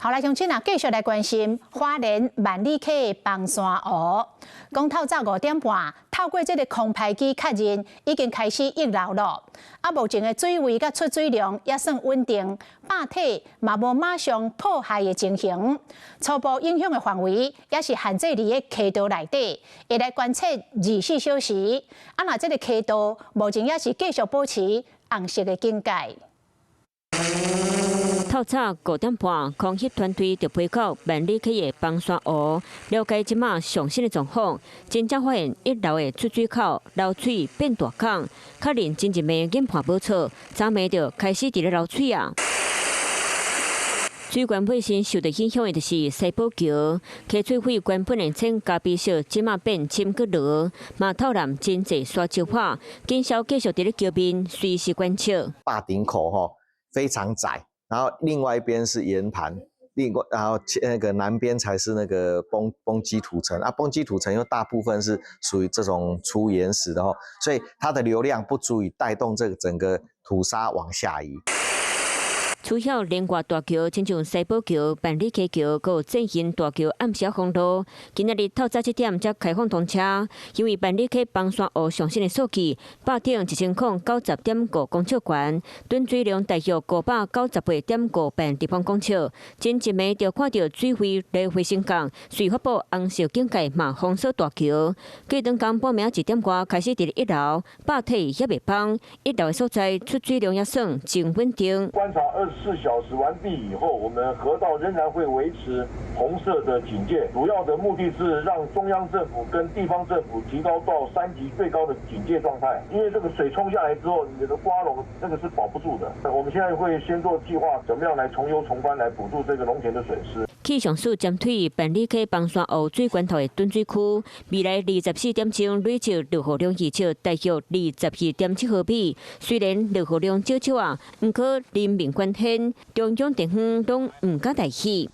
好來，鄉親啊，繼續來關心花蓮萬里溪崩山湖。講透早5點半，透過這个空拍機確認，已經開始溢流了。啊，目前的水位佮出水量也算穩定，壩體嘛無馬上破壞的情形。初步影響的範圍也是限制佇个溪道內底，會來觀測24小時。啊，若這个溪道目前也是繼續保持紅色的警戒。透早5點半，空翕團隊就飛到萬里溪的崩山湖，了解這馬上新的狀況。真正發現溢流的出水口流水變大孔，確認真一暝研判無錯，昨暝就開始佇咧流水啊。水源本身受到影響的就是西寶橋，溪水費原本的淺咖啡色，這馬變深閣濁，嘛透濫真濟沙石仔，警消繼續佇咧橋面隨時觀測。壩頂口吼非常窄。然後另外一邊是岩盤，另外然後那個南邊才是那個崩積土層啊，崩積土層又大部分是屬於這種粗岩石的吼，所以它的流量不足以帶動這個整個土沙往下移。除了連外大橋，親像西寶橋、萬里溪橋，閣有振興大橋暗時封路。今仔日透早7點才開放通車，因為萬里溪崩山湖上新的數據，壩頂1090.5公尺懸，囤水量大約598.5萬立方公尺。前一暝就看著水位來回升降，遂發布紅色警戒，嘛封鎖大橋。過轉工半暝1點外開始佇咧溢流，壩體猶未崩，溢流的所在出水量也算真穩定。觀察24小時完畢以後，我們河道仍然會維持紅色的警戒，主要的目的是讓中央政府跟地方政府提高到3級最高的警戒狀態。因為這個水沖下來之後，你的瓜農那個是保不住的。我們現在會先做計劃，怎麼樣來從優從寬來補助這個農田的損失。氣象署針對萬里溪崩山湖水源頭的囤水區，未來24點鐘累積落雨量預測大約22.7毫米。雖然落雨量少少啊，毋過人命關天，中央地方攏毋敢大意。